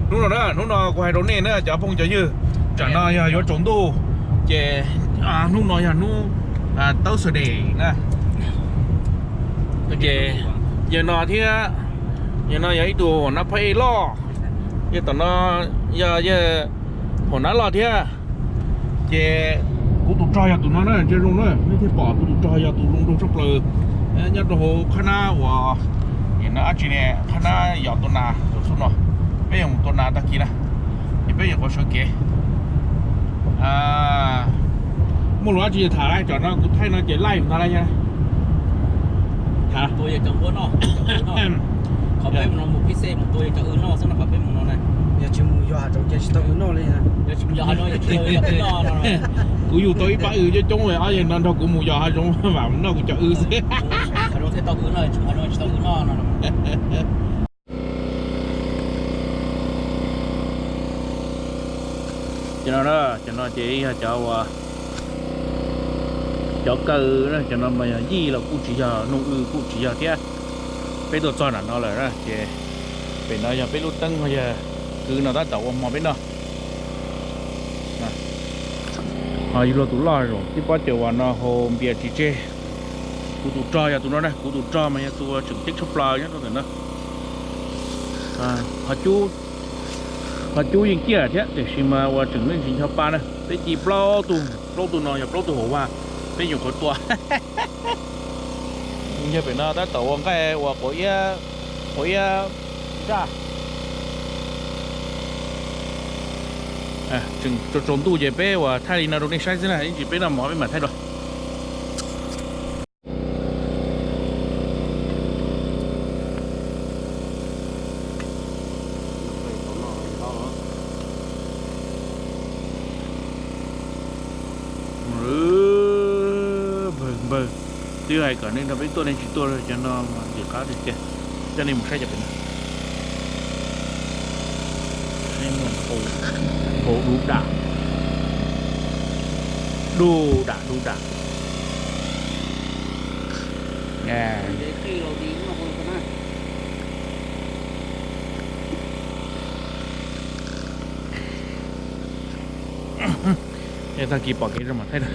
Hnub no na, hnub no kuv hais rau nej na cov phooj cov ywg, tsam no yog yuav tsaus ntuj, ces hnub no yog hnub tawb xaus des na. Ces yawg no thiab, yawg no yog ib tug hauv nab phab ej loj, yawg tom no yog yawg hauv nab loj thiab. Ces kuv tus rog yog tus no na, ntsia zoo na, nej thiaj pom kuv tus rog yog tus zoo nraug tshaj plaws nyob rau hauv qhab nab uas, no dab tsi ne, qhab nab yos tua nas, tus xub no. Peb yuav mus tua nas tag kis na, ces peb yuav qhuav sawv kev. Muaj lus dab tsi tham lawm, tsam no kuv thaij no ces laij mus ntag lauj. Yog tua yog cov npua noj, qhov peb mus no mus pib xej mus tua yog cov wb noj xwb no, qhov peb mus no na. Yog tsis mus yos hav zoov ces tsis tau wb noj li. Yog tsis mus yos hav zoov ces tsis tau wb noj no. Kuv yug tau ib pab wb coob coob li, ob yawg no nrog kuv mus yos hav zoov vam noj kuv cov wb xwb. Hav zoov thiaj tau wb noj, hav zoov tsis tau wb noj no. Cov no, cov no ces yog cov uas, cov kaw na, cov no mas yog yij los kuj tsis yog, noog w kuj tsis yog thiab. Peb tuaj txog nram no lawm na ces pem no yog peb lub teeb, yog kwv no tab tom ua hmo peb noj. Ho yug luag tus loj zaum tib pob caus uas no haus npias tsis tseg. Kuv tus rog yog tus no na, kuv tus rog mas yog tus uas tseem ceeb tshaj plaws nyob rau ntawm no. Qhov cub yeej ciaj thiab tiam sis mas uas tseem leej tsis ncho pa na, peb ci plaub tug, plaub tug no yog plaub tug hauv vaj, peb nyuam qhuav tua. Yog pem no tab tom ua nqaij uas quav iab, quav iab ntsaj. Tsaus ntuj ces peb uas thaij li no rau nej saib xwb na, ib ntsis peb noj mov peb mam thaij dua. Npawg, npawg, twb hais kom nej nrog peb tuaj nej tsis tuaj, cov no mas ntxim qab tiag tiag. Coj nej mus saib cov pem no. Haus du dam, du dam, du dam. Tag kis pom kev zoo mam thaij na.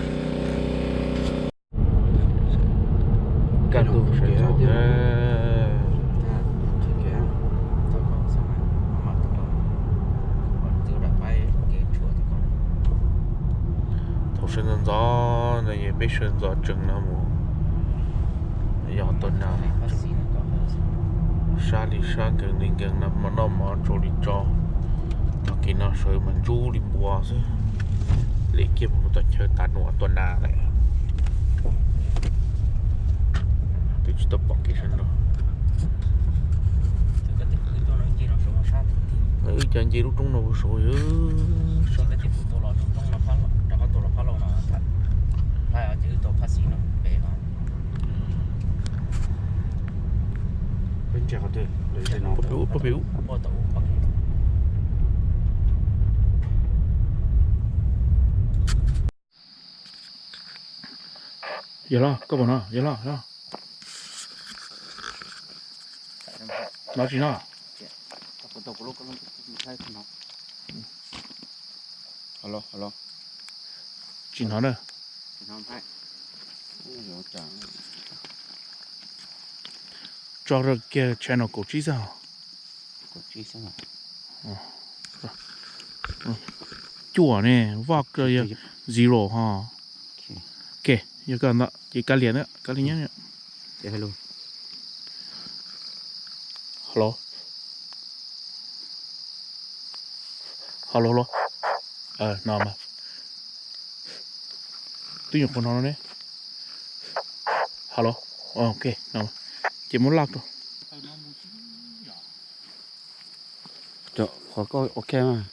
Kaj ntug sawv ntxov na. Thaum sawv ntxov ntxov no es peb sawv ntxov tsees no mus yos tua nas, sab li sab nkees li nkees no, noj mov tsau li tsau. Tag kis no sawv mas ntsub li npua xwb. Lim kiag mus tom chaw tav nuam tua nas lawm. Twb tsis tau pom kev sawv ntxov. Wb cov nce lub roob no ua saud. Pem ub, pem ub. Yog los, koj puas hnov? Yog los, yog los. Hnov tsis hnov? Tsis hnov na. Tso rau kiag channel kaum tsib xwb hos. Cuaj ne, Vok yog zero ho. Ok, yog koj ntawd ces kav liam na, kav liam nyob. Hello. Hello, hello. No mas. Twb nyuam qhuav hnov no ne. Hello. Ok, no mas. Ces muab laj rau. Qhov koj ok mas.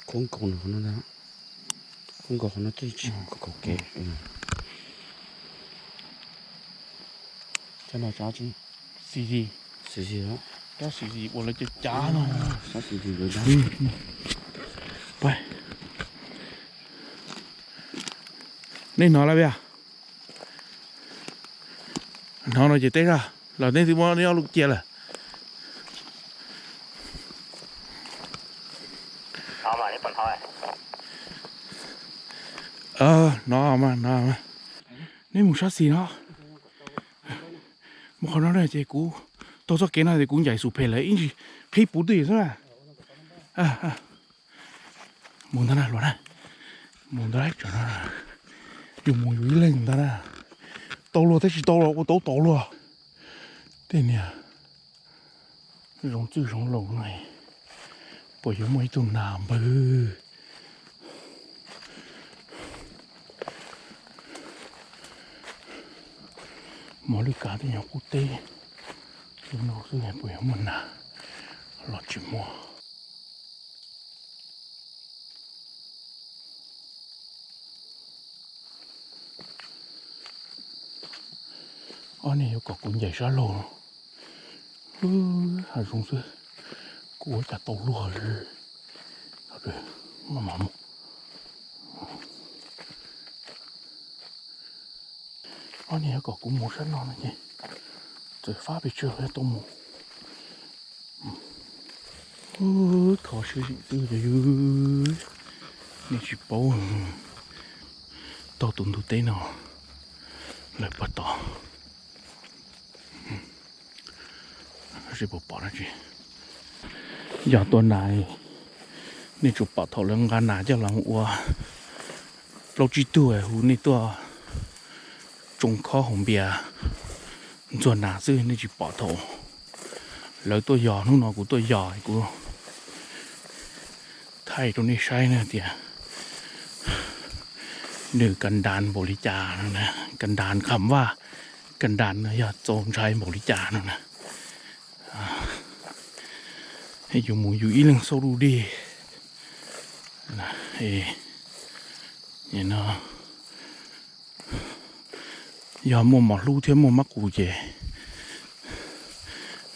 Khoob nkaus no, khoob nkaus qhov no twb tsis kaum kev. No tsob tsi, xi zis, tsob xi zis uas lawv cav cav no. Nej hnov lawm, hnov no ces teb zog los nej twb muab neb ob lub cia lawm. Hnov mas, hnov mas. Nej mus sab xis no, mus qhov no na ces kuv taug txoj kev no ces kuv ncaim xus phem lawm ib ntsis qhib puv twj ywm xwb na. Mus ntag na, luag na, mus ntag na, tsam no yus mus yus ib leeg ntag na. Tau luag thiab tsis tau los ua tau tau luag. Tej niag zoo txwj zoo laus no puas yuav muaj ib tug nas npawg. Mos lwj kav tej nyuag qub teb no xwb puas yuav muaj nas los tsis muaj. Ob niag yuav kom kuv ncaim sab laug no, hav zoov xwb, kuv ua cas tau luag li. Ob niag yuav kom kuv mus sab no no ces txawm fab pes tsawg los tau mus. Kho siab zim xwb cov yawg, nej tsis paub, taug tus ntug teb no lawm puag tod. Seb puas pom dab tsi. Yog tua nas, nej tsuas pom thaum lawv nqa nas coj los ua plaub tsib tug hu nej tuaj tsoo khob haus npias ntxuag nas xwb, nej tsis pom thaum lawv tuaj yos. Hnub no kuv tuaj yos kuv thaij rau nej saib na tias nws ka ntas npaum li cas no na, ka ntas qham vaj, ka ntas no yog txaus ntshai npaum li cas no na. Yus mus yus ib leeg xauj lub dej no, yog muaj mos hlub thiab muaj mab qus ces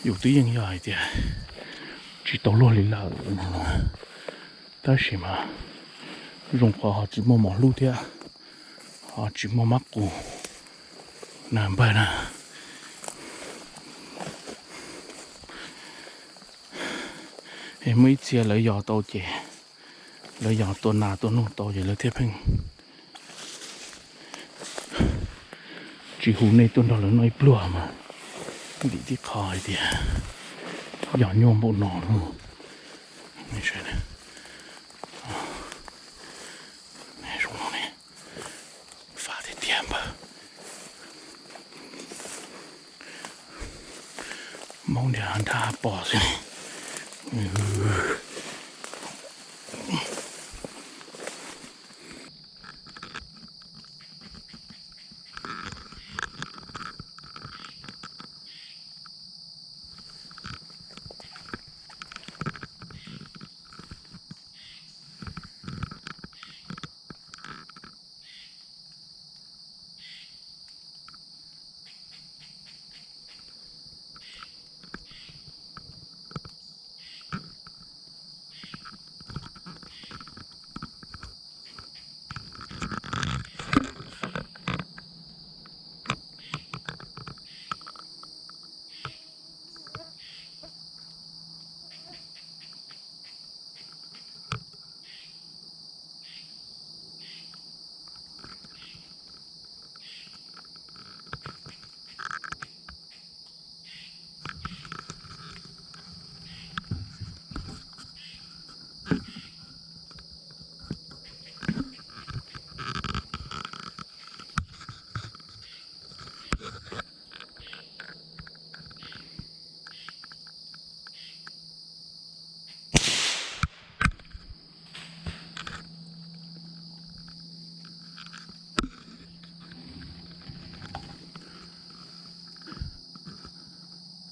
yus twb yeej yog hais tias tsis tau luag li lawm no, tab sis mas zoo qhov ho tsis muaj mos hlub thiab ho tsis muaj mab qus na npawg na. Es muaj ib txhia lawv yos tau ces lawv yos tua nas tua noog tau ces lawv thiaj pheej tsis hu nej tuaj nrog lawv noj ib pluag mas vim tib qho hais tias yos nyuaj npaum no. Zoo no ne, fab tiag tiag npawg. Hmoob niag nrhab pos xwb.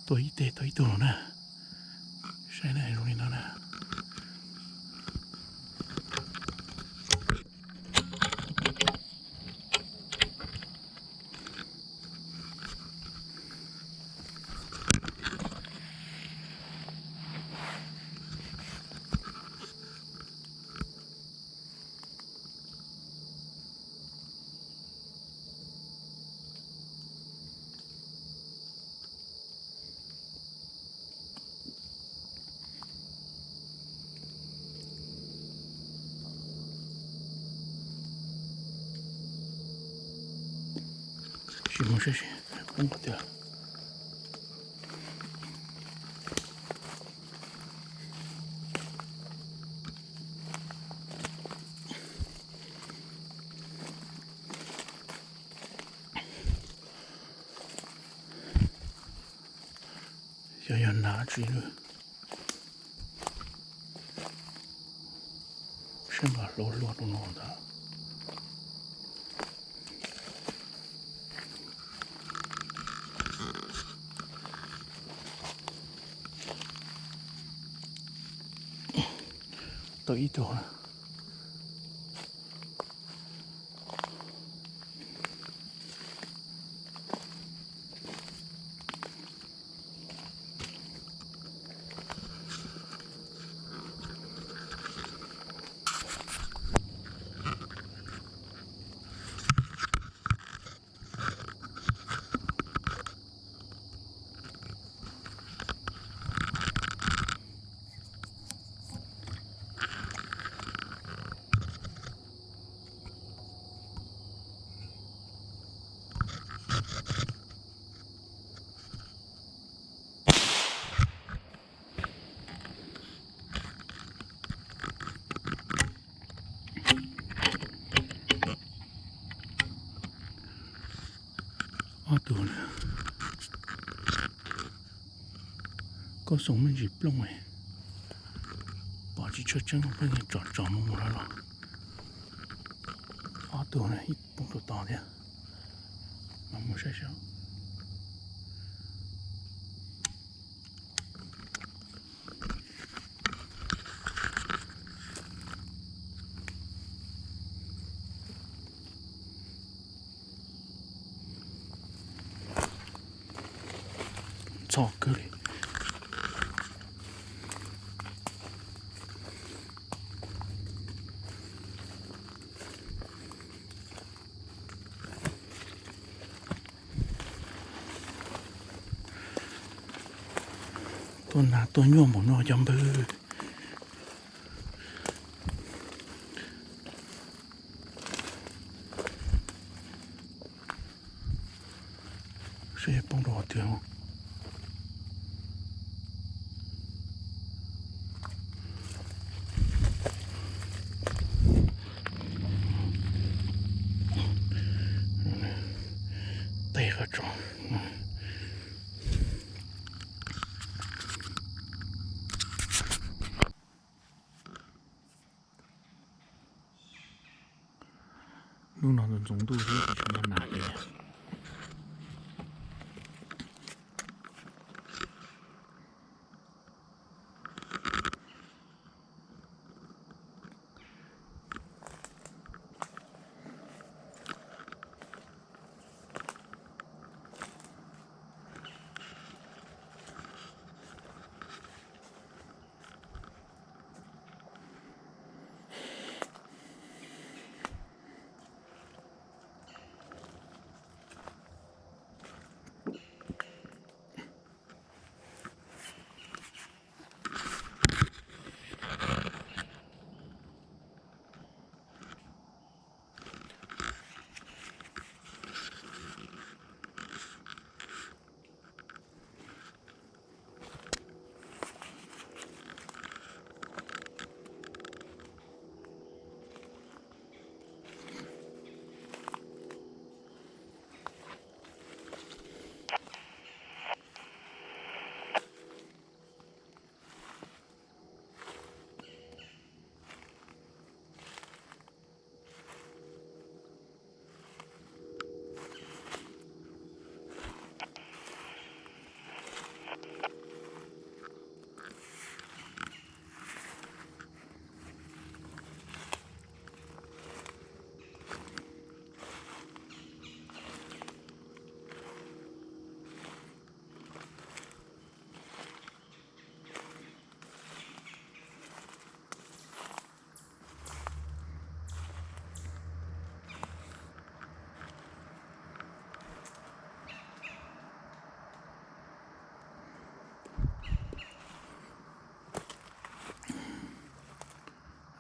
Tua ib teg tau ib tug los na. Saib na, zoo li no na. Tsis mus saib seb poob qhov twg. Xyov yog hnav tsi lawm. Sab nqa hluas hluas rau no ntag. Tau ib tug. Ob tug na, koj xoo me ntsis plooj, pom tsis tshua tseeb, pheej tsom tsom mus mus los los. Ob tug na, ib poob rau tod thiab. Mas mus saib saib. Txog kawg li. Tuaj nag tuaj nyuaj npaum no cov npawg. Seb poob rau qhov twg. Tej qhov tso. Hnub no ntxoov ntuj thiab tsis muaj nas li.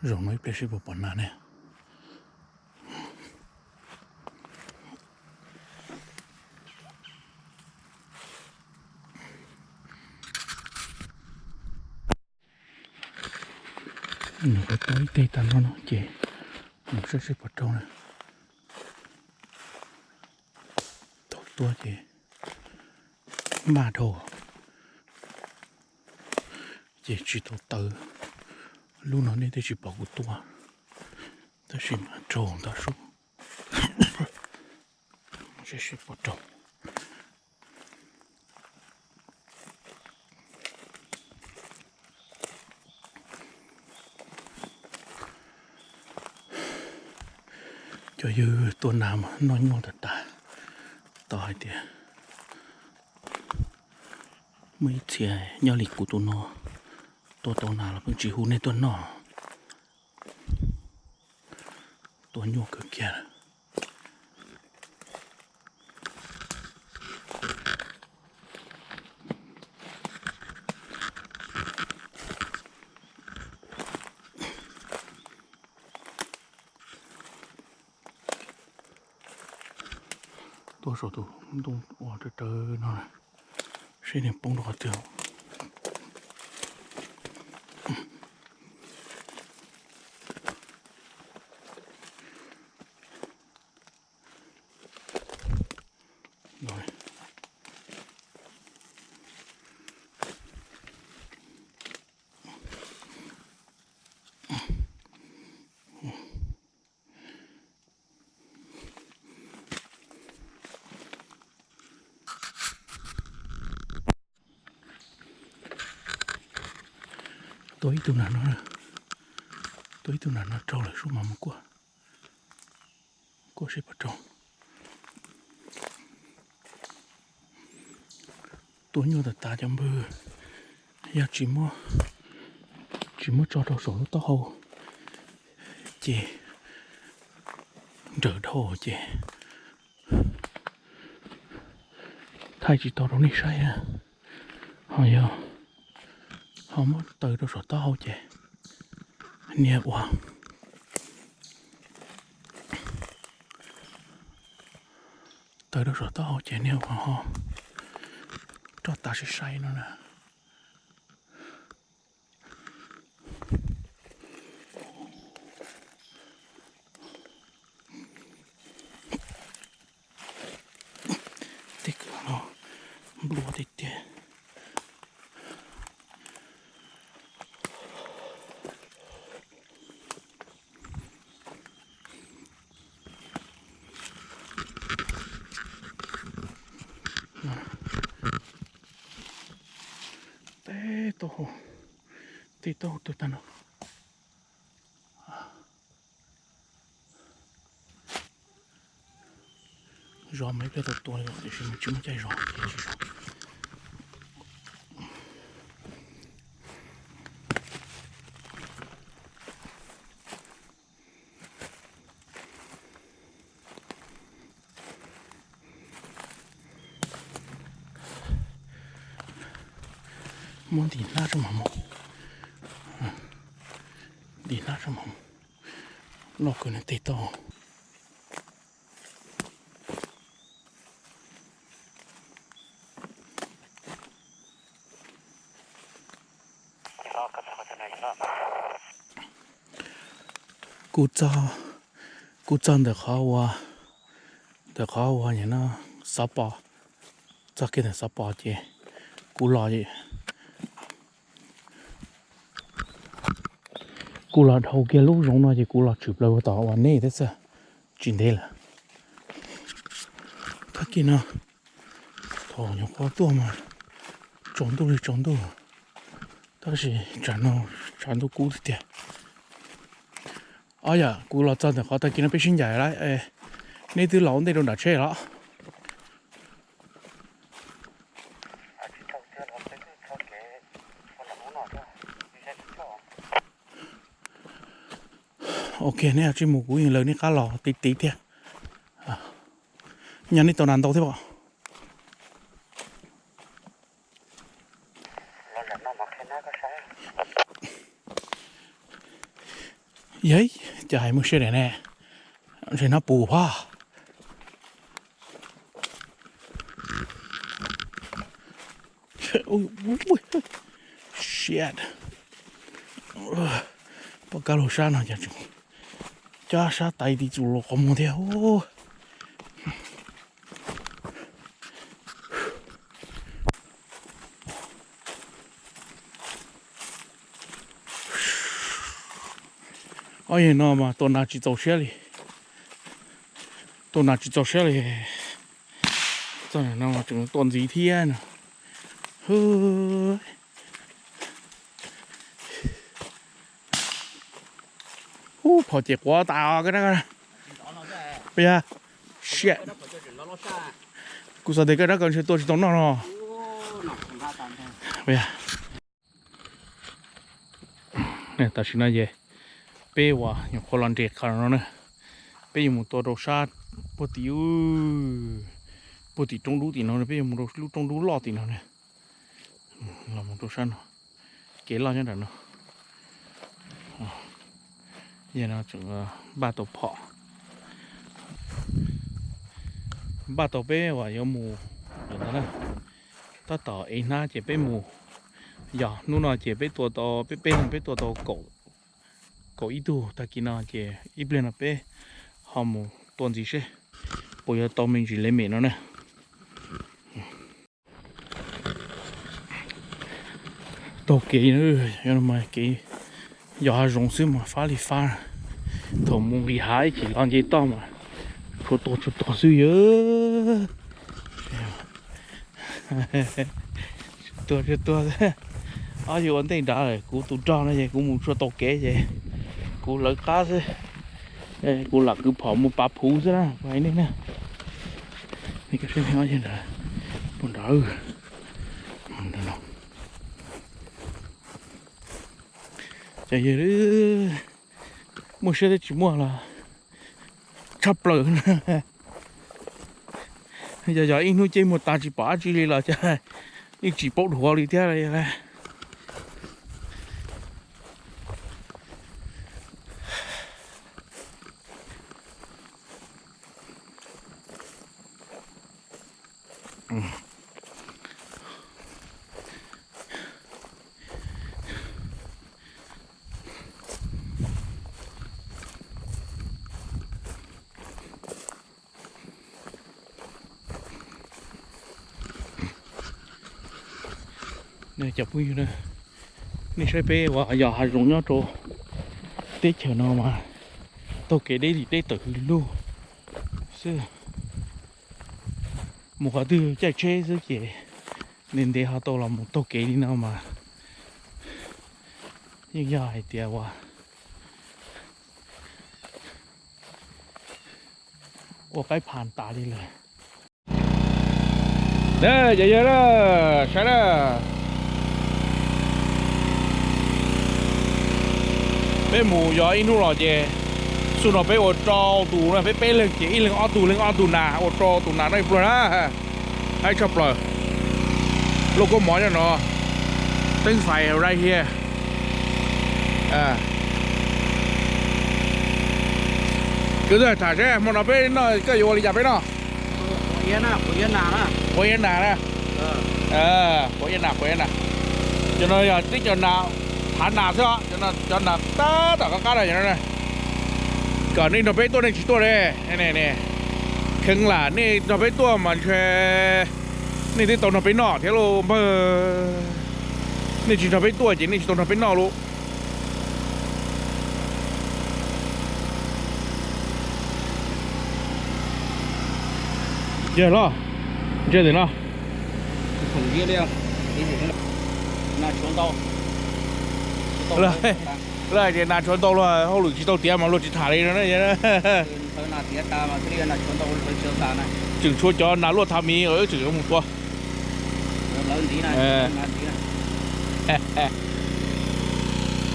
Zaum no ib pliag seb puas pom nas ne. Nws tua ib teg tag nrho no ces mus saib seb puas raug na. Thaum tua ces maj dhau, ces tsis tau tawv. Lub no nej twb tsis pom kuv tua, tab sis mas raug ntau sub. Seb seb puas raug. Cov yawg tua nas mas noj nyuaj tas tas. Tau hais tias muaj ib txhia nyob li kuv tus no tua tau nas los pheej tsis hu nej tuaj noj. Tua nyuaj kawg kiag. Tuaj saum tus ntoo uas rawv rawv no, seb nws poob rau qhov twg. Tua ib tug nram no, tua ib tug nram no raug lawm, sub mas mus kuaj, kuaj seb puas raug. Tua nyuaj tas tas cov npawg, yog tsis muab tso rau saum lub taub hau ces nrawm dhau ces thaij tsis tau rau nej saib. Ho yog ho muab taws rau saum taub hau ces niag ua taws rau saum taub hau ces niag ua ho roj tas sai sai no na. Tej kwj no nplua tiag tiag. Tej taub hau, tej taub hau tuag tag no. Zov mas ib pliag tau tua li tiam sis mas tsis muaj caij zov ces tsis zov. Muab ntim hlab tso mas mus, ntim hlab tso mas mus, loj kawg nws tej taub. Kuv txog, kuv txog ntawm qhov uas, ntawm qhov uas no xov pos, txog kiag ntawm xov pos ces kuv los, kuv los dhau kiag lub zoov no ces kuv los tshwm plaws ua tom uas nej tab xwb, tsis ntev lawm. Tag kis no thaum nyuam qhuav tuaj mas tsaus ntuj li tsaus ntuj, tab sis tsam no tshav ntuj kub tiag tiag. Ob yam kuv los txog ntawm qhov tag kis no peb sib ncaim lawm, neb twb los ua ntej rau nram tsheb los. Ok, neb tsij mus, kuv yeej lawv neb qab los tiv tiv thiab. Nyaj neb tau nas ntau thiab os. Yog, cas hais muaj siab daim ne, ntshe no puv phaj. Shit. Pom kab laug sab no cas tseem cab sab tais ti txus los qhov muag thiab. Ob yawg no mas tua nas tsis txaus siab li, tua nas tsis txaus siab li. Txoj no tseem tua ntxiv thiab no. Ub, phom ces quav tas os. Yog, siab. Kuv xav tias koj rab kaus ntshe tua tsis tau noj no. Tam sim no ces peb uas nyuam qhuav los nres qhov no na, peb yuav mus tua rau sab puag tim, puag tim roob dub tim no, peb yuav mus rau lub roob dub loj tim no na. Los mus rau sab no, kev loj nyob nram no. Yog no tseem npaj tau phom, npaj tau peb uas yuav mus lawm ntag na. Tab tom ev hnab ces peb mus, yog hnub no ces peb tua tau peb peb leeg, peb tua tau kaum ib tug. Tag kis no ces ib pliag no peb ho mus tua ntxiv seb puas yuav tau me ntsis le mem no na. Taug kev, kev yog hav zoov xwb mas fab li fab. Thaum mus nqis hav ib chim los nce toj mas tshuav tuag tshuav tuag xwb yog. Tuag tshuav tuag. Ob yawg ua ntej nrad lawm, kuv tus rog no ces kuv mus tsuag taug kev ces kuv lawv qab xwb. Kuv lam kwv phom mus pav phuv xwb na kuv hais nej na. Ob yawg nrad, nrad, ces yog muaj siab thiab tsis muaj los tshaj plaws. Yog yog ib hnub ces mus tas tsis pom dab tsi li los cas yeej tsis paub dhuav li thiab. Cov phooj ywg, nej saib peb uas yog hav zoov nyob rau teb chaws no mas taug kev deb li deb tawm hws lug xwb. Mus qhov twg caij tsheb xwb ces ntev ntev ho tau los mus taug kev li no mas yeej yog hais tias uas ua qaib pha tas li lawm. Cov yawg na, saib na, peb mus yog ib hnub los ces xub no peb ua rau tus na, peb peb leeg ces ib leeg ob tug, leeg ob tug nas, ua rau tus nas no ib pluag na. Haib tshaj plaws. Lub koob mov nyob no, teeb fais right here. Kwv tij tham seb hmo no peb noj koj yuav ua li cas peb noj? Quav iab nas na. Quav iab nas, quav iab nas. Cov no yog tib cov nas, thav nas xwb os, cov nas tab tom qab qab na. Kom nej nrog peb tuaj nej tsis tuaj ne. Kheev lam nej nrog peb tuaj mas ntshe nej twb tau nrog peb noj thiab lauj npawg. Nej tsis nrog peb tuaj ces nej tsis tau nrog peb noj lauj. Yog los, ntsia tim no. Lawv hais tias nas tshuav ntau luaj, hauj lwm tsis tau tiav mas luag tsis tham li no na. Tseem tshuav cov nas luaj thav miv tseem yuav mus tua.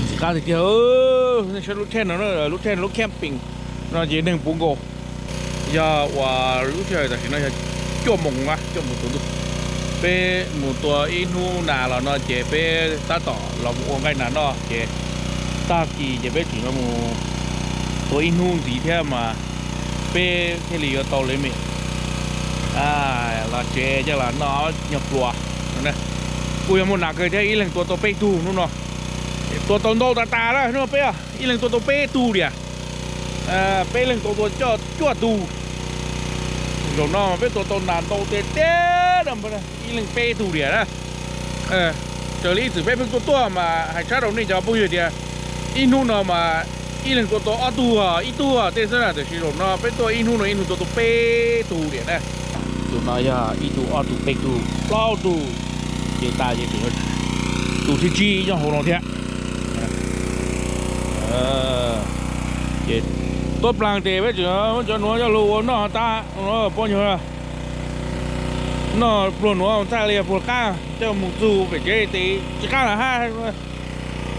Ntxim qab tiag tiag. Nej saib lub thej no, lub thej lub camping no ces neeg puv nkaus. Yog uas lub sij hawm tam sim no yog cuaj moos, cuaj moos tsaus ntuj. Peb mus tua ib hnub nas los no ces peb tab tom los mus ua nqaij nas noj ces tag kis ces peb tseem yuav mus tua ib hnub ntxiv thiab mas peb thiaj li yuav tau le mem los tsev coj los noj nyuag pluas. Kuj yog muaj nas kawg thiab, ib leeg tua tau peb tug hnub no. Tua tau ntau tas tas na hnub no peb, Ib leeg tua tau peb tug diam. Peb leeg tau tua coj cuaj tug. Zaum no peb tua tau nas ntau tiag tiag, ib leeg peb tug diam na. Raws li ib txwm peb pheej tuaj tuaj mas hais tshab rau nej cov phooj ywg tias ib hnub no mas ib leeg tua tau ob tug ib tug tej xwb na, tiam sis zaum no peb tuaj ib hnub no ib hnub tua tau peb tug diam na. Tus no yog ib tug, ob tug, peb tug, plaub tug, ces tas ces tseem tus thib tsib nyob hauv no thiab. Ces tuab plaag tes peb tseem muab cov nuav coj lug ua noj tas, poj nyuag noj pluag nuav txhaj li pluag qaab, coj mus txug pem tsev tes tsis qab lawm hab,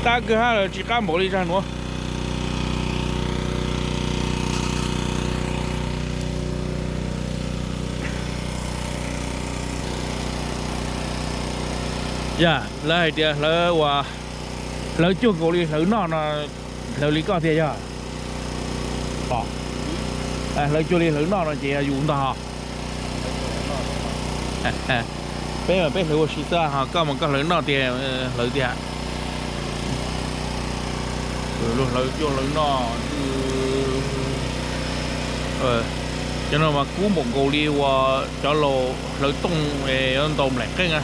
tab kawg hab lawm tsis qab npaum li zag nuav. Yog lawv hais tias hlawv ua, hlawv cuag nkaus li hlawv noj no, hlawv li koj thiaj yog. Hlawv cuag li hlawv noj no ces yog yus ntag. Peb mas peb hlawv ua si xwb, ho koj mas koj hlawv noj tiag, hlawv tiag. Hlawv cuag hlawv noj. Cov no mas kub npaum nkaus li uas cov laus hlawv tooj, ntau nplaim qeej na.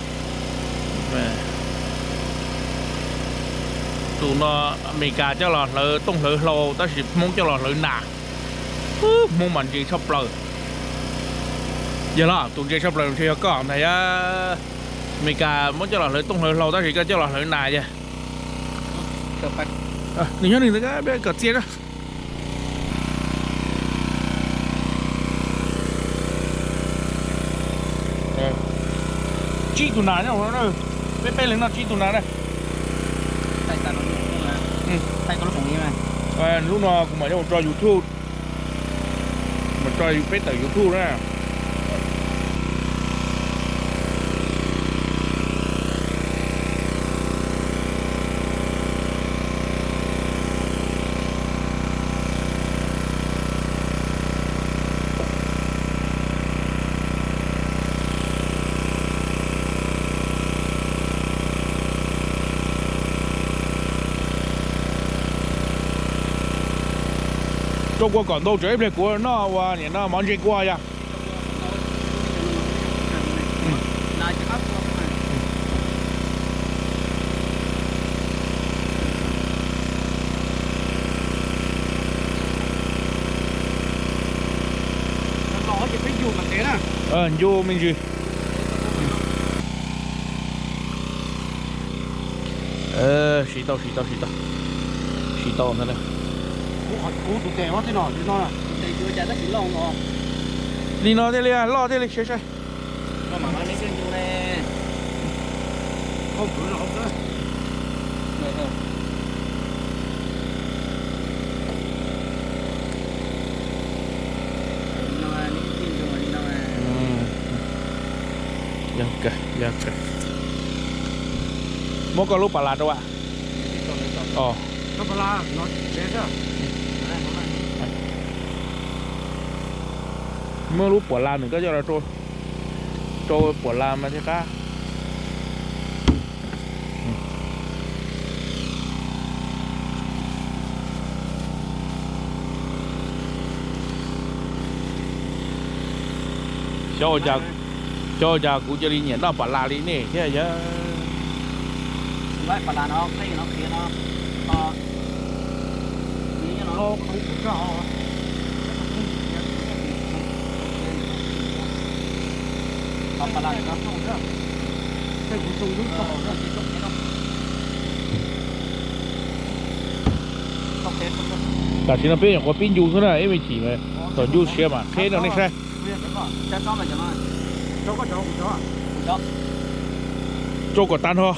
Tus no Amelikas coj los hlawv tooj hlawv hlau tab sis Hmoob coj los hlawv nas. Hmoob mas ntse tshaj plaws. Yog los tus ntse tshaj plaws ntshe yog koj ntag. Amelikas muab coj los hlawv tooj hlawv hlau tab sis koj coj los hlawv nas yog. Nws nyob nws ntawd, peb kom txia na. Tsib tug nas nyob hauv no, peb peb leeg noj tsib tug nas na. Lub no kuv mam yuav mus tso YouTube, mus tso peb tawm YouTube na. Rau kua kom ntau tsawv ib pliag kuv noj ua niam no mov ntse kua yog. Ncu me ntsis. Siv tau, siv tau, siv tau, siv tau ntag. Li no thiaj li loj thiaj li siab sai. Yog kawg, yog kawg. Muab koj lub pas las rau as. Muab lub puas las nws koj coj los rau, rau puas las mas thiaj qab. Xyov ua cas, xyov ua cas kuv cia li nyiam noj pas las li nej thiab yog. Tam sim no peb nyuam qhuav pib ncu xwb na, ib me chim thaum ncu siav mam qheb rau nej saib. Rau kom tag nrho.